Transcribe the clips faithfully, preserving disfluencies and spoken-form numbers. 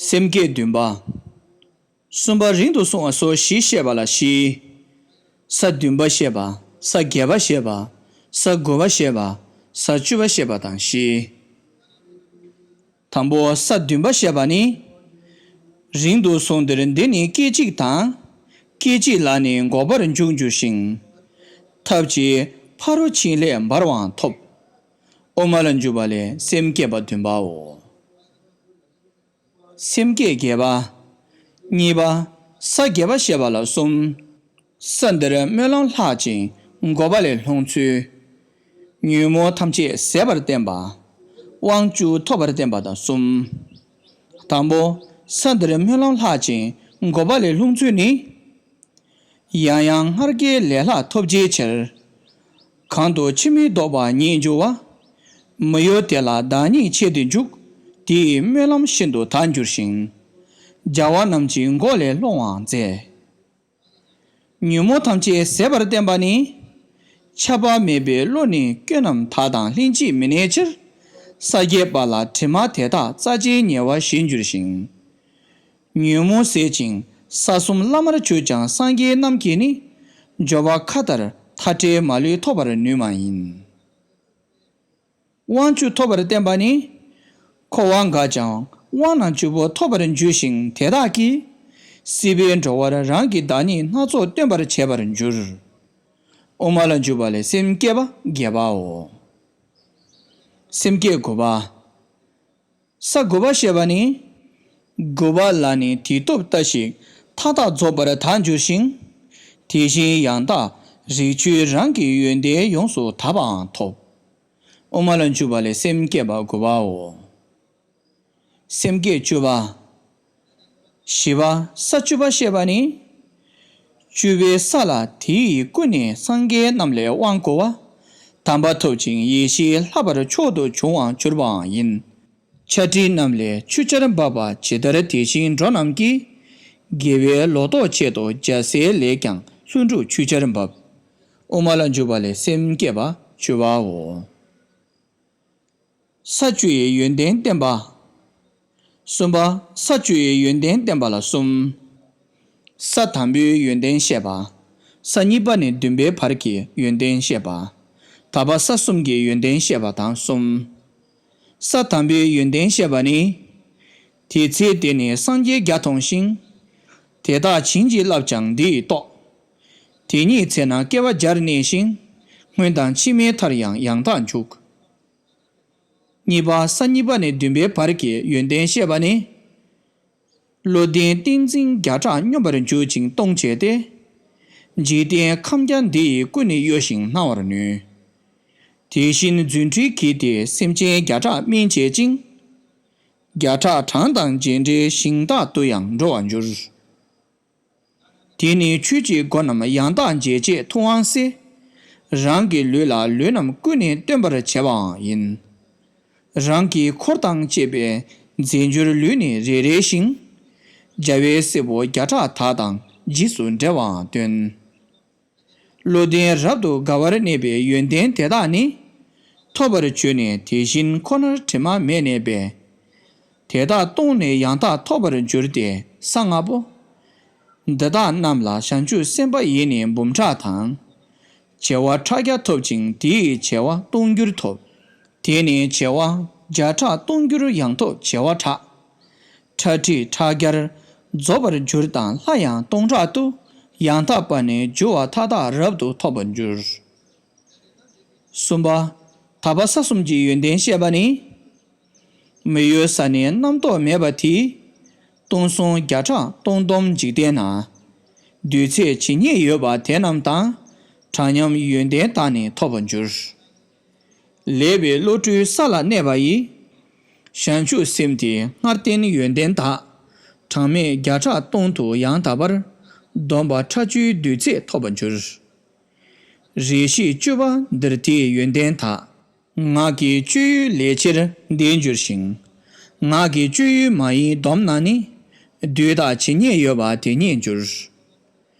སེམས་བསྐྱེད་བདུན་པ། གསུམ་པ་རིང་དུ་སོང་བ་སོགས་བཞི་བཤད་པ་ལ་བཞི། ས་བདུན་པ་བཤད་པ། ས་བརྒྱད་པ་བཤད་པ། ས་དགུ་པ་བཤད་པ། ས་བཅུ་པ་བཤད་པ་དང་བཞི། དང་པོ་ས་བདུན་པ་བཤད་པ་ནི། རིང་དུ་སོང་དེར་འདི་ནི་སྐད་ཅིག་དང་། སྐད་ཅིག་ལ་ནི་འགོག་པར་འཇུག་འགྱུར་ཞིང་། ཐབས་ཀྱིས་ཕ་རོལ་ཕྱིན་ལས་འབར་བའང་ཐོབ། དབུ་མ་ལ་འཇུག་པ་ལས་སེམས་བསྐྱེད་པ་བདུན་པའོ། སེམས་བསྐྱེད་བརྒྱད་པ། གཉིས་པ། ས་བརྒྱད་པ་བཤད་པ་ལ་གསུམ། ས་འདིར་སྨོན་ལམ་ལྷག་ཅིང་འགོག་པ་ལས་ལྷུང་ཚུལ། ཉོན་མོངས་ཐམས་ཅད་ཟད་པར་བསྟན་པ། དབང་བཅུ་ཐོབ་པར་བསྟན་པ་དང་གསུམ། དང་པོ། ས་འདིར་སྨོན་ལམ་ལྷག་ཅིང་འགོག་པ་ལས་ལྷུང་ཚུལ་ནི། ཡང་ཡང་སྔར་བསྐལ་ལས་ལྷག་ཐོབ་བྱའི་ཕྱིར། གང་དུ་ཕྱིར་མི་ལྡོག་པ་རྙེད་འགྱུར་བ། མི་གཡོ་དེ་ལ་བདག་ཉིད་ཆེད་དུ་འཇུག། དེ་ཡི་སྨོན་ལམ་ཤིན་ཏུ་དག་འགྱུར་ཞིང་། བྱ་བ་རྣམས་ཀྱི་འགོག་ལས་སློང་བའང་མཛད། ཉོན་མོངས་ཐམས་ཅད་ཟད་པར་བསྟན་པ་ནི། ཆགས་པ་མེད་པའི་བློ་ནི་སྐྱོན་རྣམས་དག་དང་ལྷན་ཅིག་མི་གནས་ཕྱིར། ས་བརྒྱད་པ་ལ་དྲི་མ་དེ་དག་རྩ་ཆེན་ཉེ་བར་ཞི་འགྱུར་ཞིང་། ཉོན་མོངས་ཟད་ཅིང་ས་གསུམ་བླ་མར་གྱུར་ཀྱང་སངས་རྒྱས་རྣམས་ཀྱིས་ནི། འབྱོར་པ་མཁའ་ལྟར་མཐའ་བྲལ་མ་ལུས་ཐོབ་པར་ནུས་མ་ཡིན། དབང་བཅུ་ཐོབ་པར་བསྟན་པ་ནི། འཁོར་བ་འགགས་ཀྱང་དབང་རྣམས་བཅུ་པོ་ཐོབ་པར་འགྱུར་ཞིང་དེ་དག་གིས། སྲིད་པའི་འགྲོ་བར་རང་གི་བདག་ཉིད་སྣ་ཚོགས་སྟོན་པར་བྱེད་པར་འགྱུར། དབུ་མ་ལ་འཇུག་པ་ལས་སེམས་བསྐྱེད་པ་བརྒྱད་པའོ། སེམས་བསྐྱེད་དགུ་པ། ས་དགུ་པ་བཤད་པ་ནི། དགུ་པ་ལ་ནི་དེའི་སྟོབས་ལྟ་ཞིག་མཐའ་དག་རྫོགས་པར་དག་འགྱུར་ཞིང་། དེ་བཞིན་ཡང་དག་རིགས་ཆོས་རང་གི་ཡོན་ཏན་ཡོངས་སུ་དག་པའང་ཐོབ། དབུ་མ་ལ་འཇུག་པ་ལས་སེམས་བསྐྱེད་པ་དགུ་པའོ། སེམས་བསྐྱེད་བཅུ་པ། བཞི་པ་ས་བཅུ་པ་བཤད་པ་ནི། བཅུ་པའི་ས་ལ་དེ་ཡི་ཀུན་ནས་སངས་རྒྱས་རྣམས་ལས་དབང་བསྐུར་བ། དམ་པ་ཐོབ་ཅིང་ཡེ་ཤེས་ལྷག་པར་མཆོག་ཏུ་བྱུང་བར་གྱུར་པའང་ཡིན། ཆ་ཁྲིད་རྣམས་ལས་ཆུ་ཆར་འབབ་པ་ཇི་ལྟར་དེ་བཞིན་འགྲོ་རྣམས་ཀྱིས། དགེ་བའི་ལོ་ཏོག་ཆེད་དུ་བྱ་སའི་ལས་ཀྱང་ལྷུན་གྲུབ་ཆུ་ཆར་འབབ། དབུ་མ་ལ་འཇུག་པ་ལས་སེམས་བསྐྱེད་པ་བཅུ་པའོ། ས་བཅུ་ཡི་ཡོན་ཏན་བསྟན་པ། གསུམ་པ། ས་བཅུ་ཡི་ཡོན་ཏན་བསྟན་པ་ལ་གསུམ། ས་དང་པོའི་ཡོན་ཏན་བཤད་པ། ས་གཉིས་པ་ནས་བདུན་པའི་བར་གྱི་ཡོན་ཏན་བཤད་པ། ད་པ་ས་གསུམ་གྱི་ཡོན་ཏན་བཤད་པ་དང་གསུམ། ས་དང་པོའི་ཡོན་ཏན་བཤད་པ་ནི། དེ་ཚེ་དེ་ནས་སངས་རྒྱས་བརྒྱ་མཐོང་ཞིང་། དེ་དག་བྱིན་གྱིས་བརླབས་ཀྱང་འདི་ཡིས་རྟོགས། དེ་ཉིད་ཚེ་ན་བསྐལ་པ་བརྒྱར་གནས་ཤིང་། སྔོན་དང་ཕྱི་མའི་མཐར་ཡང་ཡང་དག་འཇུག། གཉིས་པ་ས་གཉིས་པ་ནས་བདུན་པའི་བར་གྱི་ཡོན་ཏན་བཤད་པ་ནི། བློ་ལྡན་ཏིང་འཛིན་བརྒྱ་ཕྲག་སྙོམས་པར་འཇུག་ཅིང་ལྟུང་བྱས་ཏེ། འཇིག་རྟེན་ཁམས་བརྒྱ་འདི་ཡི་ཀུན་ནས་གཡོ་ཞིང་སྣང་བར་ནུས། དེ་བཞིན་རྫུ་འཕྲུལ་གྱིས་ཏེ་སེམས་ཅན་བརྒྱ་ཕྲག་སྨིན་བྱེད་ཅིང་། བརྒྱ་ཕྲག་གྲངས་དང་རྗེས་འབྲེལ་ཞིང་དག་ཏུ་ཡང་འགྲོ་བར་འགྱུར། དེ་ནི་ཆོས་ཀྱི་སྒོ་རྣམས་ཡང་དག་འབྱེད་བྱེད་ཐུབ་དབང་སྲས། རང་གི་ལུས་ལ་ལུས་རྣམས་ཀུན་ནས་སྟོན་པར་བྱེད་པའང་ཡིན། རང་གི་འཁོར་དང་བཅས་པའི་རྫས་འགྱུར་ལུས་ནི་རེ་རེ་ཞིང་། བྱ་བའི་སྲད་བུ་བརྒྱ་ཕྲག་དག་དང་རྗེས་སུ་འབྲེལ་བའང་སྟོན། བློ་ལྡན་རབ་ཏུ་དགའ་བར་གནས་པའི་ཡོན་ཏན་དེ་དག་ནི། ཐོབ་པར་གྱུར་ནས་དེ་བཞིན་ཁོ་ནར་དྲི་མ་མེད་གནས་པས། དེ་དག་གཏོང་ནས་ཡང་དག་ཐོབ་པར་འགྱུར་ཏེ་ས་ལྔ་པོ། འདི་དག་རྣམས་ལ་བྱང་ཆུབ་སེམས་དཔའ་ཡིས་ནི་འབུམ་ཕྲག་དང་། བྱེ་བ་ཕྲག་བརྒྱ་ཐོབ་ཅིང་དེ་ཡི་བྱེ་བ་སྟོང་འགྱུར་ཐོབ། དེ་ནས་བྱེ་བ་བརྒྱ་ཕྲག་སྟོང་འགྱུར་ཡང་ཐོབ་བྱེ་བ་ཕྲག་ཕྲག་ཁྲི་ཕྲག་བརྒྱར་རྫོགས་པར་འགྱུར་དང་ལྷ་ཡང་སྟོང་ཕྲག་ཏུ་ཡང་དག་པ་ནས་འགྱུར་བ་མཐའ་དག་རབ་ཏུ་ཐོབ་པར་འགྱུར། གསུམ་པ། ད་པ་ས་གསུམ་གྱི་ཡོན་ཏན་བཤད་པ་ནི། མི་གཡོ་ས་ནི་རྣམ་རྟོག་མེད་པ་དེས། སྟོང་གསུམ་བརྒྱ་ཕྲག་སྟོང་སྡོམ་འཇིག་རྟེན་ན། རྡུལ་ཚད་ཇི་སྙེད་ཡོད་པ་དེ་རྣམས་དང་། གྲངས་མཉམ་ཡོན་ཏན་དག་ནི་ཐོབ་པར་འགྱུར། ལེགས་པའི་བློ་གྲོས་ས་ལ་གནས་པ་ཡིས། བྱང་ཆུབ་སེམས་དེའི་སྔར་བསྟན་ཡོན་ཏན་དག་གྲངས་མེད་བརྒྱ་ཕྲག་སྟོང་དུ་ཡང་དག་པར། བསྡོམས་པ་ཕྲག་བཅུའི་རྡུལ་ཚད་ཐོབ་པར་འགྱུར། རེ་ཞིག་བཅུ་པ་འདིར་དེའི་ཡོན་ཏན་དག་ངག་གི་སྤྱོད་ཡུལ་ལས་ཕྱིར་འདས་འགྱུར་ཞིང་། ངག་གི་སྤྱོད་ཡུལ་མ་ཡིན་བསྡོམས་ན་ནི། རྡུལ་དག་ཇི་སྙེད་ཡོད་པ་དེ་སྙེད་འགྱུར།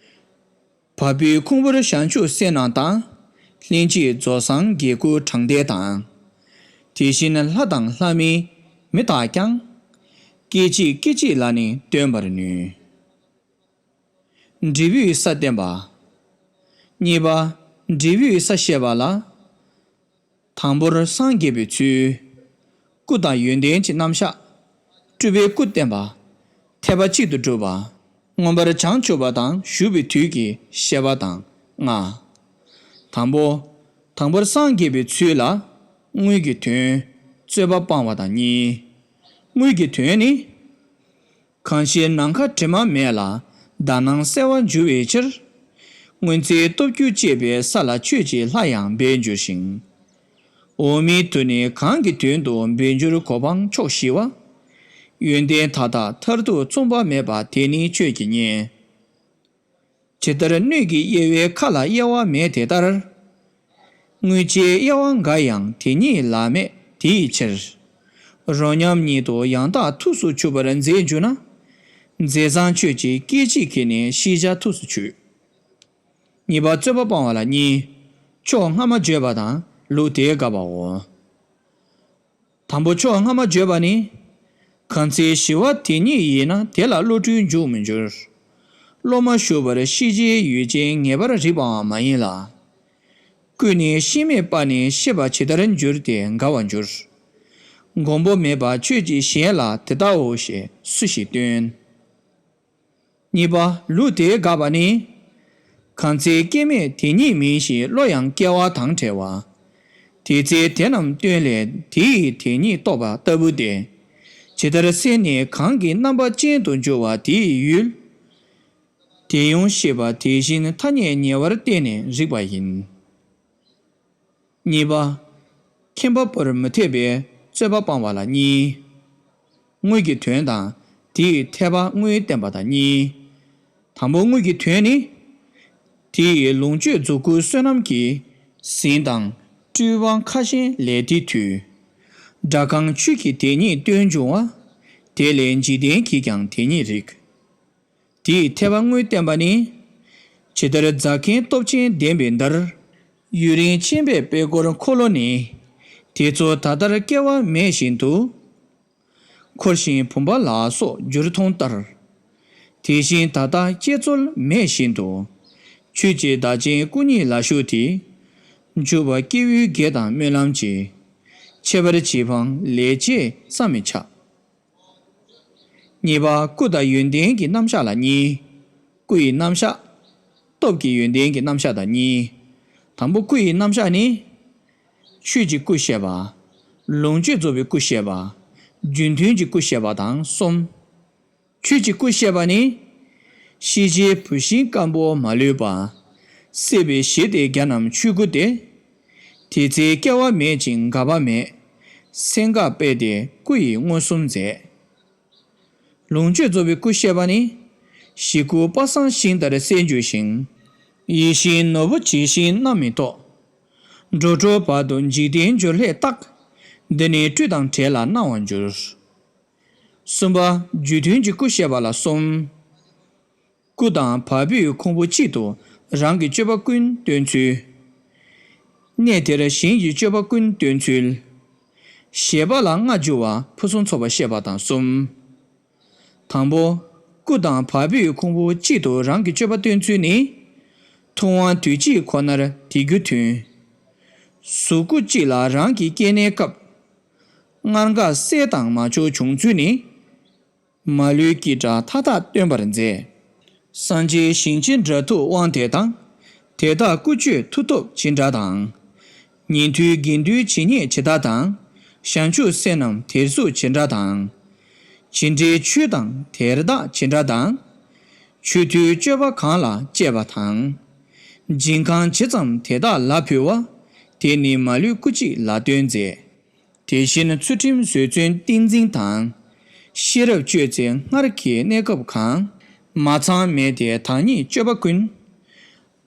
བ་སྤུའི་ཁུང་བུར་བྱང་ཆུབ་སེམས་རྣམས་དང་། ལྷན་ཅིག་རྫོགས་སངས་རྒྱས་སྐུ་དྲང་ལྡན་དང་། དེ་བཞིན་ལྷ་དང་ལྷ་མིན་མི་དག་ཀྱང་། སྐད་ཅིག་སྐད་ཅིག་ལ་ནི་སྟོན་པར་ནུས། འབྲས་བུའི་ས་བསྟན་པ། གཉིས་པ། འབྲས་བུའི་ས་བཤད་པ་ལ། དང་པོར་སངས་རྒྱས་པའི་ཚུལ། སྐུ་དང་ཡོན་ཏན་གྱི་རྣམ་གཞག། སྤྲུལ་པའི་སྐུ་བསྟན་པ། ཐེག་པ་གཅིག་ཏུ་སྒྲུབ་པ། མངོན་པར་བྱང་ཆུབ་པ་དང་བཞུགས་པའི་དུས་ཀྱི་བཤད་པ་དང་ལྔ། དང་པོ། དང་པོར་སངས་རྒྱས་པའི་ཚུལ་ལ། དངོས་ཀྱི་དོན། རྩོད་པ་སྤང་བ་དང་གཉིས། དངོས་ཀྱི་དོན་ནི། གང་ཕྱིར་ནམ་མཁའ་དྲི་མ་མེད་ལ། དག་སྣང་གསལ་བར་འགྱུར་བའི་ཕྱིར། སྔོན་ཚེ་སྟོབས་བཅུ་སྤྱད་པའི་ས་ལ་ཆོས་ཀྱི་ལྷ་ཡང་འབད་འགྱུར་ཞིང་། འོག་མིན་དུ་ནི་གང་གི་དོན་དུ་འབད་འགྱུར་གོ་འཕང་མཆོག་ཞི་བ། ཡོན་ཏན་མཐའ་དག་མཐར་ཐུག་མཚུངས་པ་མེད་པ་དེ་ནི་ཆོས་ཀྱི་གཉེན། ཇི་ལྟར་སྣོད་ཀྱི་དབྱེ་བས་མཁའ་ལ་དབྱེ་བ་མེད་དེ་ལྟར། དངོས་ཀྱི་དབྱེ་བ་འགའ་ཡང་དེ་ཉིད་ལ་མེད་དེའི་ཕྱིར། རོ་མཉམ་ཉིད་དུ་ཡང་དག་ཐུགས་སུ་ཆུད་པར་མཛད་འགྱུར་ན། མཛད་བཟང་ཆོས་ཀྱི་སྐད་ཅིག་གིས་ནི་ཤེས་བྱ་ཐུགས་སུ་ཆུད། གཉིས་པ། རྩོད་པ་སྤང་བ་ལ་གཉིས། ཕྱོགས་སྔ་མ་བརྗོད་པ་དང་ལུགས་དེ་དགག་པའོ། དང་པོ་ཕྱོགས་སྔ་མ་བརྗོད་པ་ནི། གང་ཚེ་ཞི་བ་དེ་ཉིད་ཡིན་ན་དེ་ལ་བློ་གྲོས་འཇུག་མི་འགྱུར། བློ་མ་ཞུགས་པར་ཤེས་བྱའི་ཡུལ་ཅན་ངེས་པར་རིག་པའང་མ་ཡིན་ལ། ཀུན་ནས་ཤེས་མེད་པ་ནི་ཤེས་པ་ཇི་ལྟར་འགྱུར་ཏེ་འགལ་བར་འགྱུར། མགོན་པོ་མེད་པ་ཁྱོད་ཀྱིས་གཞན་ལ་དེ་ལྟའོ་ཞེས་སུ་ཞིག་སྟོན། གཉིས་པ། ལུགས་དེ་དགག་པ་ནི། གང་ཚེ་སྐྱེ་མེད་དེ་ཉིད་མིན་ཞིང་བློ་ཡང་སྐྱེ་བ་དང་བྲལ་བ། དེ་ཚེ་དེ་རྣམས་སྟོན་ལས་དེ་ཡི་དེ་ཉིད་རྟོགས་པ་ལྟ་བུ་སྟེ། ཇི་ལྟར་སེམས་ནི་གང་གི་རྣམ་པ་ཅན་དུ་འགྱུར་བ་དེ་ཡི་ཡུལ། དེ་ཡང་ཤེས་པ་དེ་བཞིན་ཐ་སྙད་ཉེ་བར་བསྟན་ནས་རིག་པ་ཡིན། གཉིས་པ། མཁྱེན་པ་པོར་མི་འཐད་པའི་རྩོད་པ་སྤང་བ་ལ་གཉིས། དངོས་ཀྱི་དོན་དང་དེའི་འཐད་པ་དངོས་བསྟན་པ་དང་གཉིས། དང་པོ་དངོས་ཀྱི་དོན་ནི། དེ་ཡི་ལོངས་སྤྱོད་རྫོགས་སྐུ་བསོད་ནམས་ཀྱི་ཟིན་དང་སྤྲུལ་པ་ཁ་ཞེང་ལས་དེ་འཐུས། སྒྲ་གང་ཆོས་ཀྱི་དེ་ཉིད་སྟོན་འབྱུང་བ། དེ་ལས་འཇིག་རྟེན་གྱིས་ཀྱང་དེ་ཉིད་རིག། དེའི་འཐད་པ་དངོས་བསྟན་པ་ནི། ཇི་ལྟར་རྫ་མཁན་སྟོབས་ཆེན་ལྡན་པའི་མདར། ཡུན་རིང་ཕྱིན་པའི་དཔལ་འཁོར་འཁོར་ལོ་ནི། དེ་ཚོ་ད་ལྟར་སྐྱེ་བ་མེད་བཞིན་དུ། འཁོར་ཞིང་བུམ་པ་ལ་སོགས་འགྱུར་མཐོང་ལྟར། དེ་བཞིན་ད་ལྟ་སྐྱེ་ཚུལ་མེད་བཞིན་དུ། ཆོས་ཀྱི་བདག་ཆེན་སྐུ་ཉིད་ལ་ཞུགས་ཏེ། འཇུག་པ་སྐྱེ་བོའི་དགེ་དང་སྨོན་ལམ་གྱིས། ཆེ་བར་བྱེད་པའང་ལས་བྱེད་བསམ་མི་ཁྱབ། གཉིས་པ། སྐུ་དང་ཡོན་ཏན་གྱི་རྣམ་གཞག་ལ་གཉིས། སྐུ་ཡི་རྣམ་གཞག་སྟོབས་ཀྱི་ཡོན་ཏན་གྱི་རྣམ་གཞག་དང་གཉིས། དང་པོ་སྐུ་ཡི་རྣམ་གཞག་ནི། ཆོས་ཀྱི་སྐུ་བཤད་པ། ལོངས་སྤྱོད་རྫོགས་པའི་སྐུ་བཤད་པ། རྒྱུ་མཐུན་གྱི་སྐུ་བཤད་པ་དང་གསུམ། ཆོས་ཀྱི་སྐུ་བཤད་པ་ནི། ཤེས་བྱའི་བུད་ཤིང་སྐམ་པོ་མ་ལུས་པ། སྲེད་པའི་གཞི་དེ་བརྒྱ་རྣམས་ཆོས་སྐུ་སྟེ། དེ་ཚེ་སྐྱེ་བ་མེད་ཅིང་འགག་པ་མེད། སེམས་འགག་པས་ཏེ་སྐུ་ཡི་མངོན་སུམ་མཛད། ལོངས་སྤྱོད་རྫོགས་པའི་སྐུ་བཤད་པ་ནི། གཞི་སྐུ་དཔག་བསམ་ཤིང་ལྟར་གསལ་འགྱུར་ཞིང་། ཡིད་བཞིན་ནོར་བུ་ཇི་བཞིན་རྣམ་སྨིན་རྟོགས། འགྲོ་དྲུག་བར་དུ་འཇིག་རྟེན་འགྱུར་ལྷས་བརྟག། འདི་ནི་སྤྲུལ་དང་བྲལ་ལ་སྣང་བར་འགྱུར། གསུམ་པ། རྒྱུ་མཐུན་གྱི་སྐུ་བཤད་པ་ལ་གསུམ། སྐུ་དང་བ་སྤུའི་ཁུང་བུ་གཅིག་ཏུ་རང་གི་སྤྱོད་པ་ཀུན་སྟོན་ཚུལ། གནས་དེར་གཞན་གྱི་སྤྱོད་པ་ཀུན་སྟོན་ཚུལ། བཞེད་པ་ལ་སྔ་འགྱུར་བ་ཕུན་སུམ་ཚོགས་པ་བཤད་པ་དང་གསུམ། དང་པོ། སྐུ་དང་བ་སྤུའི་ཁུང་བུ་གཅིག་ཏུ་རང་གི་སྤྱོད་པ་སྟོན་ཚུལ་ནི། མཐོང་བ་དུས་གཅིག་ཁོ་ནར་དེ་རྒྱུ་མཐུན། གཟུགས་སྐུ་གཅིག་ལ་རང་གི་སྐྱེ་གནས་སྐབས། སྔར་འགག་སྲེད་དང་མ་བཅོས་བྱུང་ཚུལ་ནི། མ་ལུས་ཀྱི་སྒྲ་མཐའ་དག་སྟོན་པར་མཛད། སངས་རྒྱས་ཞིང་ཆེན་འདྲ་ཐུག་དབང་དེ་དང་། དེ་དག་སྐུ་སྤྱོད་མཐུ་སྟོབས་ཇི་འདྲ་དང་། ཉན་ཐོས་དགེ་འདུན་ཇི་སྙེད་ཇི་ལྟ་དང་། བྱང་ཆུབ་སེམས་རྣམས་དེར་གཟུགས་ཇི་འདྲ་དང་། ཇི་འདྲའི་ཆོས་དང་དེར་བདག་ཇི་འདྲ་དང་། ཆོས་མཐུན་སྤྱོད་པ་གང་ལ་སྤྱད་པ་དང་། སྦྱིན་གང་ཇི་ཙམ་དེ་དག་ལ་ཕུལ་བ། དེ་ནི་མ་ལུས་སྐུ་གཅིག་ལ་སྟོན་མཛད། དེ་བཞིན་ཚུལ་ཁྲིམས་བཟོད་བརྩོན་ཏིང་འཛིན་དང་། ཤེས་རབ་སྤྱོད་ཚེ་སྔར་གྱི་གནས་སྐབས་གང་། མ་ཚང་མེད་དེ་བདག་ཉིད་སྤྱོད་པ་ཀུན།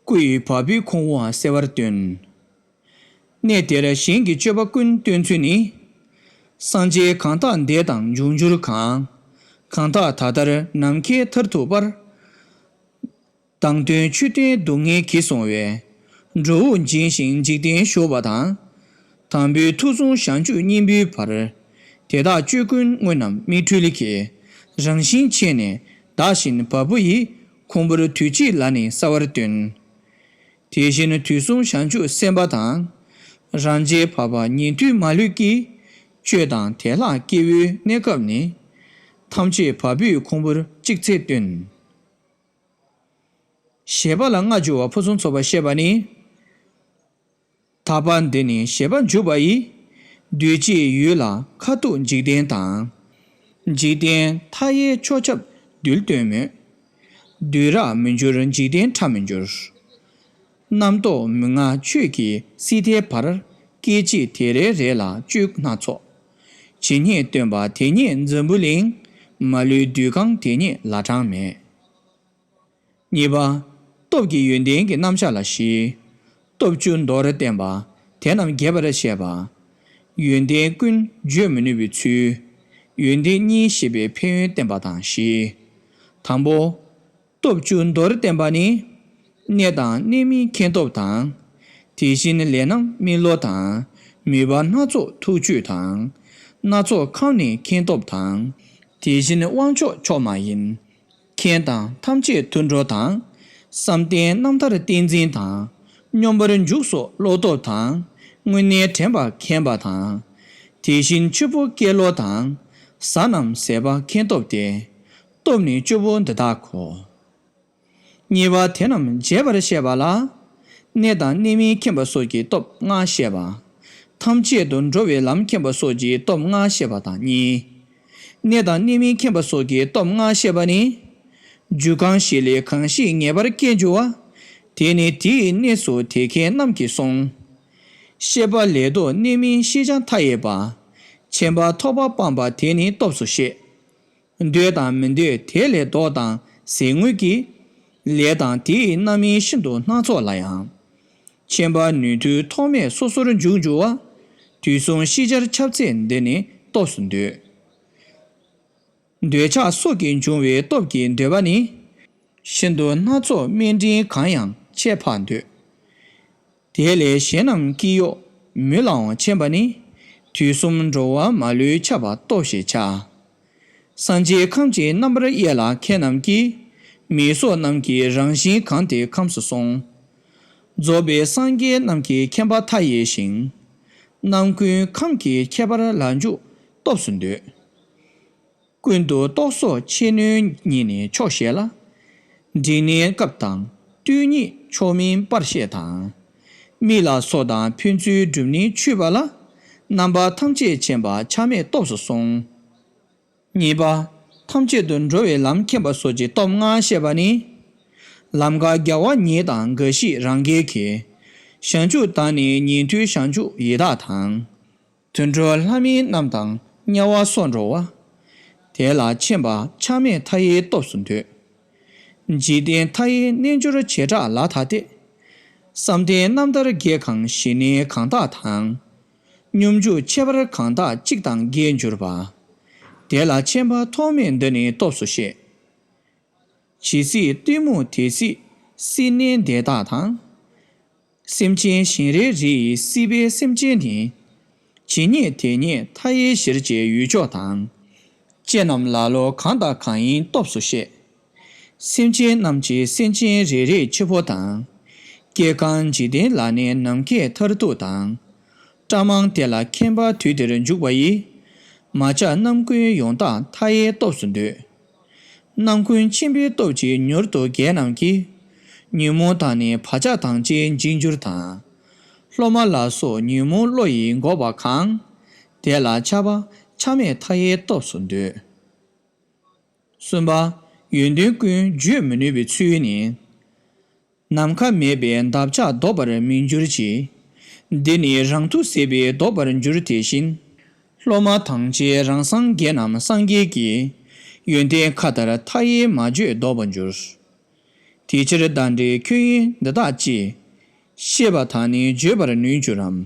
སྐུ་ཡི་བ་སྤུའི་ཁུང་བུའང་གསལ་བར་སྟོན། གནས་དེར་གཞན་གྱི་སྤྱོད་པ་ཀུན་སྟོན་ཚུལ་ནི། སངས་རྒྱས་གང་དག་འདས་དང་འབྱུང་འགྱུར་གང་། གང་དག་ད་ལྟར་ནམ་མཁའི་མཐར་ཐུག་པར། དང་དོན་མཆོད་རྟེན་སྡུག་བསྔལ་གྱིས་བཟུང་བའི། འགྲོ་བོ་འབྱིན་ཞིང་འཇིག་རྟེན་ཞུགས་པ་དང་། དང་པོའི་ཐུགས་བཟུང་བྱང་ཆུབ་སྙིང་པོའི་བར། དེ་དག་སྤྱོད་ཀུན་དངོས་རྣམས་མིག་འཕྲུལ་གྱི། རང་བཞིན་ཆེ་ནས་བདག་བཞིན་བ་སྤུ་ཡིས། ཁོང་པོར་དུས་གཅིག་ལ་ནི་གསལ་བར་སྟོན། དེ་བཞིན་དུས་གསུམ་བྱང་ཆུབ་སེམས་དཔའ་དང་། རང་རྒྱལ་བ་སྤུ་ཉན་ཐོས་མ་ལུས་ཀྱི། སྤྱོད་དང་དེ་ལྷག་སྐྱེ་བོའི་གནས་སྐབས་ནི། ཐམས་ཅད་བ་སྤུའི་ཁོང་པོར་གཅིག་ཚེ་སྟོན། བཞེད་པ་ལ་མངའ་བཅོལ་བ་ཕུན་སུམ་ཚོགས་པ་བཤད་པ་ནི། དག་པ་འདི་ནི་བཞེད་པ་འཇུག་པ་ཡི། འདུས་བྱས་ཡུལ་ལ་ཁ་ཐུག་འཇིག་རྟེན་དང་། འཇིག་རྟེན་མཐའ་ཡས་ཕྱོགས་ཁྱབ་འདུལ་སྟོན་མོད། འདུལ་རབ་མི་འགྱུར་འཇིག་རྟེན་ཕྲ་མི་འགྱུར། རྣམ་རྟོག་མུན་ངག་ཆོས་ཀྱི་སྲིད་མཐའི་བར། སྐད་ཅིག་དེ་རེ་རེ་ལ་སྤྱོད་སྣ་ཚོགས། ཇི་སྙེད་སྟོན་པ་དེ་སྙེད་འཛམ་བུ་གླིང་། མ་ལུས་འདུལ་ཁང་དེ་སྙེད་བླ་བྲང་མེད། གཉིས་པ། སྟོབས་ཀྱི་ཡོན་ཏན་གྱི་རྣམ་གཞག་ལ་བཞི། སྟོབས་བཅུ་མདོར་བསྟན་པ། དེ་རྣམས་རྒྱས་པར་བཤད་པ། ཡོན་ཏན་ཀུན་བརྗོད་མི་ནུས་པའི་ཚུལ། ཡོན་ཏན་གཉིས་བཤད་པའི་ཕན་ཡོན་བསྟན་པ་དང་བཞི། དང་པོ། སྟོབས་བཅུ་མདོར་བསྟན་པ་ནི། གནས་དང་གནས་མིན་མཁྱེན་སྟོབས་དང་། དེ་བཞིན་ལས་རྣམས་སྨིན་བློ་དང་། མོས་པ་སྣ་ཚོགས་ཐུགས་ཆོས་དང་། སྣ་ཚོགས་ཁམས་ནས་མཁྱེན་སྟོབས་དང་། དེ་བཞིན་དབང་མཆོག་མཆོག་མ་ཡིན། མཁྱེན་དང་ཐམས་ཅད་དུད་འགྲོ་དང་། བསམ་གཏན་རྣམ་ཐར་ཏིང་འཛིན་དང་། སྙོམས་པར་འཇུག་སོགས་བློ་སྟོབས་དང་། དངོས་གནས་དྲན་པ་མཁྱེན་པ་དང་། དེ་བཞིན་ཆུ་བོ་སྐྱེ་བློ་དང་། གཟའ་རྣམས་ཟད་པ་མཁྱེན་སྟོབས་ཏེ། སྟོབས་ནི་བཅུ་པོ་འདི་དག་གོ། གཉིས་པ་དེ་རྣམས་རྒྱས་པར་བཤད་པ་ལ། གནས་དང་གནས་མིན་མཁྱེན་པ་སོགས་ཀྱི་སྟོབས་ལྔ་བཤད་པ། ཐམས་ཅད་དུ་འགྲོ་བའི་ལམ་མཁྱེན་པ་སོགས་ཀྱི་སྟོབས་ལྔ་བཤད་པ་དང་གཉིས། གནས་དང་གནས་མིན་མཁྱེན་པ་སོགས་ཀྱི་སྟོབས་ལྔ་བཤད་པ་ནི། རྒྱུ་གང་ཞིག་ལས་གང་ཞིག་ངེས་པར་སྐྱེ་འགྱུར་བ། དེ་ནི་དེའི་གནས་སུ་དེ་མཁྱེན་རྣམས་ཀྱིས་གསུངས། ཤེས་པ་ལས་ལྡོག་གནས་མིན་ཤེས་བྱ་མཐའ་ཡས་པ། ཆེན་པ་ཐོབ་པ་སྤངས་པ་དེ་ནི་སྟོབས་སུ་བཤད། འདོད་དང་མི་འདོད་དེ་ལས་ལྡོག་དང་ཟད་ངུས་ཀྱི། ལས་དང་དེའི་རྣམ་སྨིན་ཤིན་ཏུ་སྣ་ཚོགས་ལ་ཡང་། མཁྱེན་པ་ནུས་མཐུ་ཐོགས་མེད་སོ་སོར་འཇུག་འགྱུར་བ། དུས་གསུམ་ཤེས་བྱར་ཁྱབ་ཚད་འདི་ནི་སྟོབས་སུ་འདོད། འདོད་ཆགས་སོགས་ཀྱིས་འབྱུང་བའི་སྟོབས་ཀྱིས་འདོད་པ་ནི། ཤིན་ཏུ་སྣ་ཚོགས་དམན་འབྲིང་གང་ཡང་ཆེས་འཕགས་འདོད། དེ་ལས་གཞན་རྣམས་ཀྱི་གཡོ་མུན་ལའང་ཆེན་པ་ནི། དུས་གསུམ་འགྲོ་བ་མ་ལུས་ཁྱབ་པ་སྟོབས་ཞེས་བྱ། སངས་རྒྱས་ཁམས་ཀྱི་རྣམ་པར་དབྱེ་ལ་མཁས་རྣམས་ཀྱིས། མི་སོགས་རྣམས་ཀྱི་རང་བཞིན་གང་དེ་ཁམས་སུ་སོང་། རྫོགས་པའི་སངས་རྒྱས་རྣམས་ཀྱི་མཁྱེན་པ་མཐའ་ཡས་ཤིང་། རྣམ་ཀུན་ཁམས་ཀྱི་ཁྱད་པར་ལ་འཇུག་སྟོབས་སུ་འདོད། ཀུན་ཏུ་རྟོག་སོགས་ཆེ་ནུས་ཉིད་ནི་མཆོག་ཞེས་ལ། འབྲིང་ནི་སྐབས་དང་རྟུལ་ཉིད་མཆོག་མིན་པར་བཤད་དང་། མིག་ལ་སོགས་དང་ཕན་ཚུན་སྒྲུབ་ནི་ཆུད་པ་ལ། རྣམ་པ་ཐམས་ཅད་མཁྱེན་པ་ཆགས་མེད་སྟོབས་སུ་སོང་། གཉིས་པ། ཐམས་ཅད་དུ་འགྲོ་བའི་ལམ་མཁྱེན་པ་སོགས་ཀྱི་སྟོབས་ལྔ་བཤད་པ་ནི། ལམ་ཀ་རྒྱལ་བ་ཉིད་དང་འགའ་ཞིག་རང་རྒྱལ་གྱི། བྱང་ཆུབ་དང་ནི་ཉན་ཐོས་བྱང་ཆུབ་ཡི་དྭགས་དང་། དུད་འགྲོ་ལྷ་མིན་རྣམས་དང་དམྱལ་བ་སོགས་འགྲོ་བ། དེ་ལ་མཁྱེན་པ་ཆགས་མེད་མཐའ་ཡས་སྟོབས་སུ་འདོད། འཇིག་རྟེན་མཐའ་ཡས་རྣལ་འབྱོར་བྱེ་བྲག་ལ་ཐ་སྟེ། བསམ་གཏན་རྣམ་ཐར་རྒྱས་གང་ཞི་གནས་གང་དག་དང་། སྙོམས་འཇུག་ཁྱད་པར་གང་དག་གཅིག་དང་རྒྱས་འགྱུར་བ། དེ་ལ་མཁྱེན་པ་ཐོགས་མེད་འདི་ནི་སྟོབས་སུ་བཤད། ཇི་སྲིད་གཏི་མུག་དེ་སྲིད་སྲིད་གནས་འདི་དག་དང་། སེམས་ཅན་གཞན་རེ་རེ་ཡི་སྲིད་པའི་སེམས་ཅན་ནི། ཇི་སྙེད་དེ་སྙེད་མཐའ་ཡས་གཞིར་བཅས་ཡུལ་ཕྱོགས་དང་། ཅན་རྣམས་ལ་ལོ་གང་དང་གང་ཡིན་སྟོབས་སུ་བཤད། སེམས་ཅན་རྣམས་ཀྱི་སེམས་ཅན་རེ་རེའི་འཆི་འཕོ་དང་། སྐྱེ་རྒ་འཇིག་རྟེན་ལ་ནི་ནམ་མཁའི་མཐར་ཐུག་དང་། ཀྲ་མང་དེ་ལ་མཁྱེན་པ་དུས་དེར་འཇུག་པ་ཡིས། མ་ཆགས་རྣམ་ཀུན་ཡོངས་དག་མཐའ་ཡས་སྟོབས་སུ་འདོད། རྣམ་ཀུན་མཁྱེན་པའི་སྟོབས་ཀྱིས་མྱུར་དུ་རྒྱལ་རྣམས་ཀྱི། ཉོན་མོངས་དང་ནི་བག་ཆགས་དང་བཅས་འཇིག་འགྱུར་དང་། སློབ་མ་ལ་སོགས་ཉོན་མོངས་བློ་ཡིས་འགོག་པ་གང་། དེ་ལ་ཆགས་པ་ཆགས་མེད་མཐའ་ཡས་སྟོབས་སུ་འདོད། གསུམ་པ། ཡོན་ཏན་ཀུན་བརྗོད་མི་ནུས་པའི་ཚུལ་ནི། ནམ་མཁའ་མེད་པའི་འདབ་ཆགས་ལྡོག་པར་མི་འགྱུར་གྱི། འདི་ནི་རང་མཐུ་ཟད་པས་ལྡོག་པར་འགྱུར་དེ་བཞིན། སློབ་མ་ཐམས་ཅད་རང་སངས་རྒྱས་རྣམས་སངས་རྒྱས་ཀྱི། ཡོན་ཏན་མཁའ་ལྟར་མཐའ་ཡས་མ་བརྗོད་ལྡོག་པར་འགྱུར། དེ་ཕྱིར་བདག་འདྲའི་ཁྱོད་ཡིན་འདི་དག་ཅེས། ཤེས་པ་དང་ནི་བརྗོད་པར་ནུས་འགྱུར་རམ།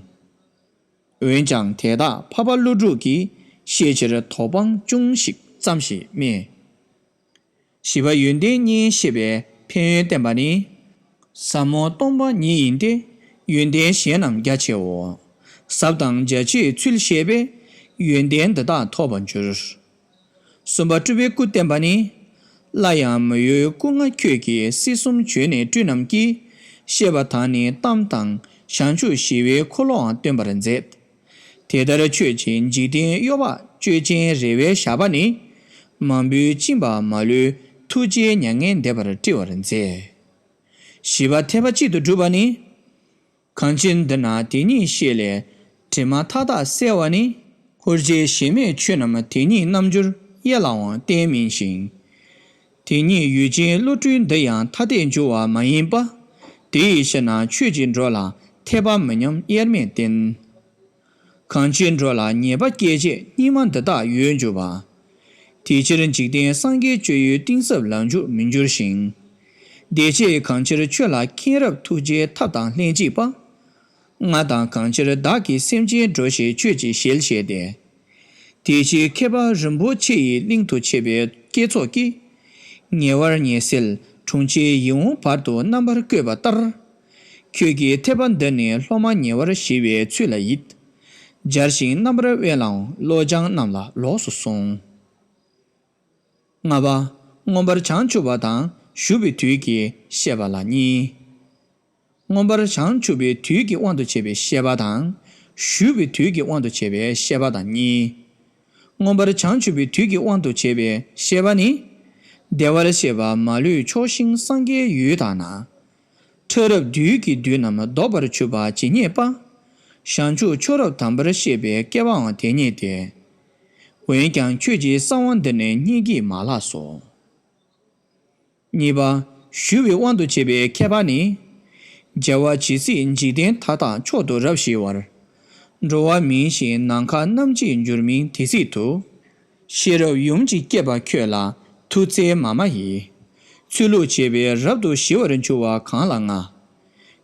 འོན་ཀྱང་དེ་དག་འཕགས་པ་ཀླུ་སྒྲུབ་ཀྱིས། ཤེས་ཕྱིར་དོགས་སྤང་ཅུང་ཞིག་ཙམ་ཞིག་སྨྲས། ཞི་བ་ཡོན་ཏན་གཉིས་བཤད་པའི་ཕན་ཡོན་བསྟན་པ་ནི། ཟབ་མོ་སྟོང་པ་ཉིད་ཡིན་ཏེ། ཡོན་ཏན་གཞན་རྣམས་རྒྱ་ཆེའོ། ཟབ་དང་རྒྱ་ཆེའི་ཚུལ་བཤད་པས། ཡོན་ཏན་འདི་དག་ཐོབ་པར་འགྱུར། གསུམ་པ་སྤྲུལ་པའི་སྐུ་བསྟན་པ་ནི། སླར་ཡང་མི་གཡོའི་སྐུ་ལྔ་ཁྱོད་ཀྱིས་སྲིད་གསུམ་བྱོན་ནས་སྤྲུལ་རྣམས་ཀྱིས། བཤད་པ་དང་ནི་གཏམ་དང་བྱང་ཆུབ་ཞི་བའི་འཁོར་ལོའང་སྟོན་པར་མཛད། དེ་ལྟར་ཁྱོད་ཀྱིས་འཇིག་རྟེན་གཡོ་བ་གཅོད་ཅིང་རེ་བའི་ཞགས་པ་ནི། མང་པོས་བཅིངས་པ་མ་ལུས་ཐུགས་རྗེའི་མྱ་ངན་འདེབས་པར་བཀྲི་བར་མཛད། བཞི་པ་ཐེག་པ་གཅིག་ཏུ་སྒྲུབ་པ་ནི། གང་ཕྱིར་འདི་ན་དེ་ཉིད་ཤེས་ལས་དྲི་མ་མཐའ་དག་བསལ་བ་ནི། ཧུར་བྱེད་གཞི་མེད་ཆོས་རྣམས་དེ་ཉིད་རྣམ་འགྱུར་གཡས་ལའང་བསྟན་མིན་ཞིང་། དེ་ཉིད་ཡུལ་ཅན་བློ་གྲོས་འདི་ཡང་ཐ་དད་འགྱུར་བ་མ་ཡིན་པ། དེ་ཡི་ཕྱིར་ན་ཆོས་ཀྱི་འགྲོ་ལ་ཐེག་པ་མི་མཉམ་དབྱེར་མེད་བསྟན། གང་ཕྱིར་འགྲོ་ལ་ཉེས་པ་སྐྱེད་བྱེད་སྙིགས་མ་འདི་དག་ཡོད་འགྱུར་བ། དེ་ཕྱིར་འཇིག་རྟེན་སངས་རྒྱས་སྤྱོད་ཡུལ་གཏིང་ཟབ་ལ་འཇུག་མི་འགྱུར་ཞིང་། བདེ་གཤེགས་གང་ཕྱིར་ཆོས་ལ་མཁྱེན་རབ་ཐུགས་རྗེའི་ཐབས་དང་ལྷན་ཅིག་པ། ང་དང་གང་ཕྱིར་བདག་གིས་སེམས་ཅན་སྒྲོལ་ཞིང་ཆོས་ཀྱི་ཞལ་བཞེས་ཏེ། དེ་ཕྱིར་མཁས་པ་རིན་པོ་ཆེ་ཡི་གླིང་དུ་ཆས་པའི་བསྐྱེད་ཚོགས་ཀྱིས། ཉེ་བར་ཉེ་སྲིད་གྲོང་ཁྱེར་ཡིད་འོང་བར་དུ་རྣམ་པར་བཀོད་པ་ལྟར། ཁྱོད་ཀྱིས་ཐེག་པ་འདི་ནི་སློབ་མ་ཉེ་བར་ཞི་བའི་ཚུལ་ལ་ཡིད། སྦྱར་ཞིང་རྣམ་པར་དབེན་ལའང་བློ་སྦྱང་རྣམས་ལ་ལོགས་སུ་གསུངས། ལྔ་པ། མངོན་པར་བྱང་ཆུབ་པ་དང་ཞུགས་པའི་དུས་ཀྱི་བཤད་པ་ལ་གཉིས། མངོན་པར་བྱང་ཆུབ་པའི་དུས་ཀྱི་དབང་དུ་བྱས་པའི་བཤད་པ་དང་། ཞུགས་པའི་དུས་ཀྱི་དབང་དུ་བྱས་པའི་བཤད་པ་དང་གཉིས། མངོན་པར་བྱང་ཆུབ་པའི་དུས་ཀྱི་དབང་དུ་བྱས་པའི་བཤད་པ་ནི། བདེ་བར་གཤེགས་པ་མ་ལུས་ཕྱོགས་ཞེན་སངས་རྒྱས་ཡུལ་དག་ན། ཕྲ་རབ་བདུད་ཀྱི་བདུད་རྣམས་བཟློག་པར་གྱུར་པ་ཇི་སྙེད་པ། བྱང་ཆུབ་མཆོག་རབ་དམ་པར་གཤེགས་པའི་སྐལ་བའང་དེ་སྙེད་དེ། འོན་ཀྱང་ཁྱོད་ཀྱི་གསང་བ་འདི་ནི་སྙིང་གིས་མ་ལགས་སོ། གཉིས་པ། ཞུ་བའི་དབང་དུ་བྱས་པའི་མཁས་པ་ནི། རྒྱལ་བ་ཇི་སྲིད་འཇིག་རྟེན་མཐའ་དག་མཆོག་ཏུ་རབ་ཞི་བར། འགྲོ་བ་མིན་ཞིང་ནམ་མཁའ་རྣམ་འབྱེད་འགྱུར་མིན་དེ་སྲིད་དུ། ཤེས་རབ་ཡུམ་གྱིས་བསྐྱེད་པ་ཁྱོད་ལ་ཐུགས་བརྩེ་མ་མ་ཡིས། ཚུལ་ལུགས་བྱས་པས་རབ་ཏུ་ཞི་བར་འགྱུར་བ་གང་ལ་ང་།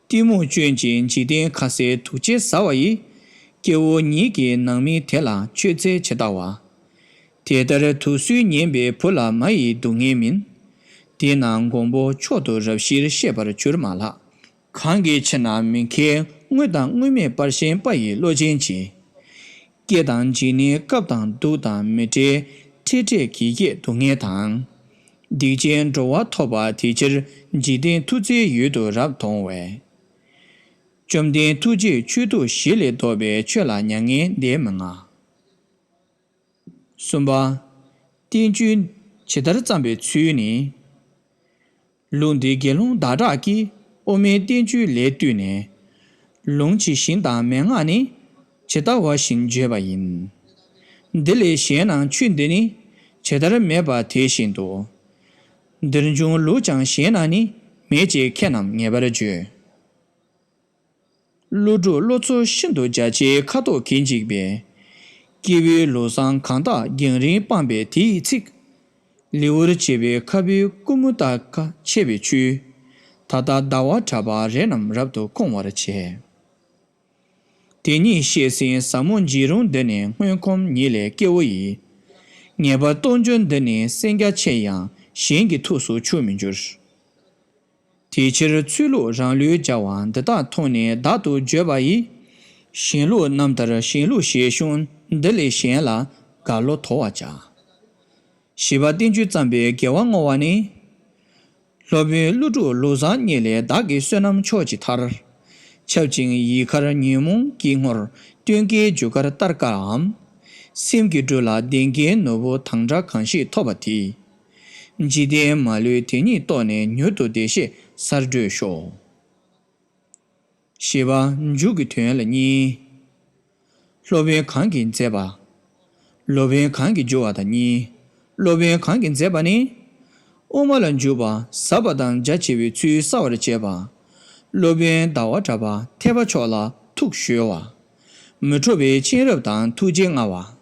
གཏི་མུག་སྐྱོན་གྱིས་འཇིག་རྟེན་ཁ་ཟས་དུག་ལྕེ་ཟ་བ་ཡི། སྐྱེ་བོ་ཉིད་ཀྱི་ནང་མི་དེ་ལ་མཆོད་རྫས་ཇི་ལྟ་བ། དེ་ལྟར་དུག་སོས་ཉེན་པའི་བུ་ལ་མ་ཡི་སྡུག་བསྔལ་མིན། དེས་ན་མགོན་པོ་མཆོག་ཏུ་རབ་ཞིར་གཤེགས་པར་གྱུར་མ་ལགས། གང་གི་ཕྱིར་ན་མི་མཁས་དངོས་དང་དངོས་མེད་པར་ཞེན་པ་ཡི་བློ་ཅན་གྱི། སྐྱེ་དང་འཇིག་ནས་སྐབས་དང་སྡུག་དང་མི་འབྲལ་འཕྲལ་འཕྲལ་གྱི་སྐྱེ་སྡུག་བསྔལ་དང་། སྡིག་ཅན་འགྲོ་བ་ཐོབ་པ་དེ་ཕྱིར་འཇིག་རྟེན་མཐུ་རྩལ་ཡུལ་དུ་རབ་མཐོང་བས། བཅོམ་ལྡན་ཐུགས་རྗེས་ཆོས་དུག་བཞི་ལས་བཟློག་པའི་ཆོས་ལ་མྱ་ངན་འདས་མི་མངའ། གསུམ་པ། བསྟན་བཅོས་ཇི་ལྟར་བརྩམས་པའི་ཚུལ་ནི། ལུགས་འདི་དགེ་སློང་བདག་གྲགས་ཀྱིས་དབུ་མའི་བསྟན་བཅོས་ལས་བཏུས་ནས། ལུང་ཇི་བཞིན་དང་མན་ངག་ནི་ཇི་ལྟ་བ་བཞིན་བརྗོད་པ་ཡིན། འདི་ལས་གཞན་ནང་ཆོས་འདི་ནི་ཇི་ལྟར་མེད་པ་དེ་བཞིན་དུ། འདིར་འབྱུང་ལུགས་ཀྱང་གཞན་ན་ནི་མེད་ཅེས་མཁས་རྣམས་ངེས་པར་བརྗོད། ཀླུ་སྒྲུབ་བློ་ཚོགས་ཤིན་ཏུ་རྒྱ་ཆེའི་ཁ་དོག་གིས་འཇིགས་པའི། སྐྱེ་བོའི་ལུགས་བཟང་གང་དག་རྒྱང་རིང་སྤངས་པས་དེ་ཡི་ཚིག་ལེའུར་བྱེད་པའི་ཁ་བུའི་ཀུ་མུ་ད་ཀ་ཆེ་བའི་ཆུས། ད་ལྟ་ཟླ་བ་གྲགས་པ་རེ་རྣམས་རབ་ཏུ་སྐོང་བར་བྱས། དེ་ཉིད་བཤད་ཟིན་ཟབ་མོ་འཇིགས་རུང་འདི་ནི་སྔོན་གོམས་ཉིད་ལས་སྐྱེ་བོ་ཡི། ངེས་པར་རྟོགས་འབྱུང་འདི་ནི་སེམས་རྒྱ་ཆེ་ཡང་གཞན་གྱི་ཐུགས་སུ་ཆུད་མི་འགྱུར། དེ་ཕྱིར་ཚུལ་ལུགས་རང་ལུས་སྦྱར་བ་འདི་དག་མཐོང་ནས་བདག་ཏུ་བརྗོད་པ་ཡིས། གཞན་ལུགས་རྣམ་ཐར་གཞན་ལུགས་ཞེས་གཞུང་འདི་ལས་གཞན་ལ་དགའ་བློ་དོར་བར་བྱ། བཞི་པ་བསྟན་བཅོས་བརྩམས་པའི་དགེ་བ་བསྔོ་བ་ནི། སློབ་དཔོན་ཀླུ་སྒྲུབ་ལུགས་བཟང་བརྙེས་ལས་བདག་གི་བསོད་ནམས་མཆོག་ཅིག་མཐར། ཁྱབ་ཅིང་ཡིད་མཁར་ཉོན་མོངས་ཀྱི་ངོར་སྟོན་ཀའི་རྒྱུ་སྐར་ལྟར་དཀར་འམ། སེམས་ཀྱི་སྦྲུལ་ལ་གདེངས་ཀའི་ནོར་བུ་དང་འདྲ་གང་ཞིག་ཐོབ་པ་དེས། འཇིག་རྟེན་མ་ལུས་དེ་ཉིད་རྟོགས་ནས་མྱུར་དུ་བདེ་གཤེགས་སར་བགྲོད་ཤོག། བཞི་པ་མཇུག་གི་དོན་ལ་གཉིས། སློབ་དཔོན་གང་གིས་མཛད་པ། སློབ་དཔོན་གང་གིས་བསྒྱུར་བ་དང་གཉིས། སློབ་དཔོན་གང་གིས་མཛད་པ་ནི། དབུ་མ་ལ་འཇུག་པ་ཟབ་པ་དང་རྒྱ་ཆེ་བའི་ཚུལ་གསལ་བར་བྱེད་པ། སློབ་དཔོན་ཟླ་བ་གྲགས་པ་ཐེག་པ་མཆོག་ལ་ཐུགས་གཞོལ་བ། མི་འཕྲོགས་པའི་མཁྱེན་རབ་དང་ཐུགས་རྗེ་མངའ་བ།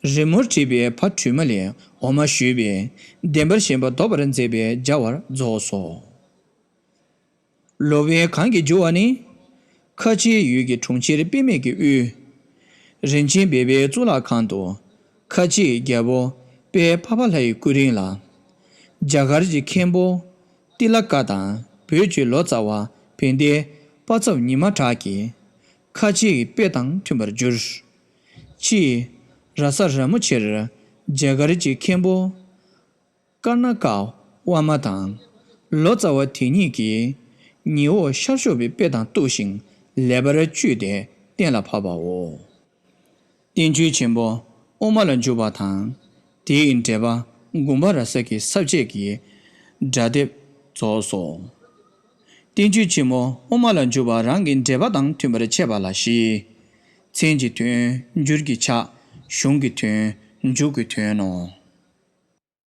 རི་མོར་བྲིས་པའི་ཕ་དྲུ་མ་ལས་འོ་མ་བཞོས་པས་བདེན་པར་ཞེན་པ་ཟློག་པར་མཛད་པའི་རྒྱལ་བར་རྫོགས་སོ། སློབ་དཔོན་གང་གིས་བསྒྱུར་བ་ནི། ཁ་ཆེའི་ཡུལ་གྱི་གྲོང་ཁྱེར་དཔེ་མེད་ཀྱི་དབུས། རིན་ཆེན་སྦས་པའི་གཙུག་ལག་ཁང་དུ། ཁ་ཆེའི་རྒྱལ་པོ་དཔལ་འཕགས་པ་ལྷ་ཡི་སྐུ་རིང་ལ། རྒྱ་གར་གྱི་མཁན་པོ་ཏི་ལ་ཀ་དང་བོད་ཀྱི་ལོ་ཙཱ་བ་བན་དེ་དཔའ་ཚབ་ཉི་མ་གྲགས་ཀྱིས། ཁ་ཆེའི་དཔེ་དང་མཐུན་པར་བསྒྱུར། ཕྱིས། ར་ས་ར་མོ་ཆེར་རྒྱ་གར་གྱི་མཁན་པོ་ཀར་ན་ཀ་ཝར་མ་དང་། ལོ་ཙཱ་བ་དེ་ཉིད་ཀྱིས་ཉི་འོག་ཤར་ཕྱོགས་པའི་དཔེ་དང་གཏུགས་ཤིང་ལེགས་པར་བཅུས་ཏེ་གཏན་ལ་ཕབ་པའོ། བསྟན་བཅོས་ཆེན་པོ་དབུ་མ་ལ་འཇུག་པ་དང་། དེའི་འགྲེལ་པ་དགོངས་པ་རབ་གསལ་གྱི་ས་བཅད་ཀྱི་སྒྲ་དེབ་རྫོགས་སོ། བསྟན་བཅོས་ཆེན་མོ་དབུ་མ་ལ་འཇུག་པ་རང་གི་འགྲེལ་པ་དང་མཐུན་པར་འཆད་པ་ལ་བཞི། མཚན་གྱི་དོན། འགྱུར་གྱི་ཕྱག་གཞུང་གི་དོན། མཇུག་གི་དོན་ནོ།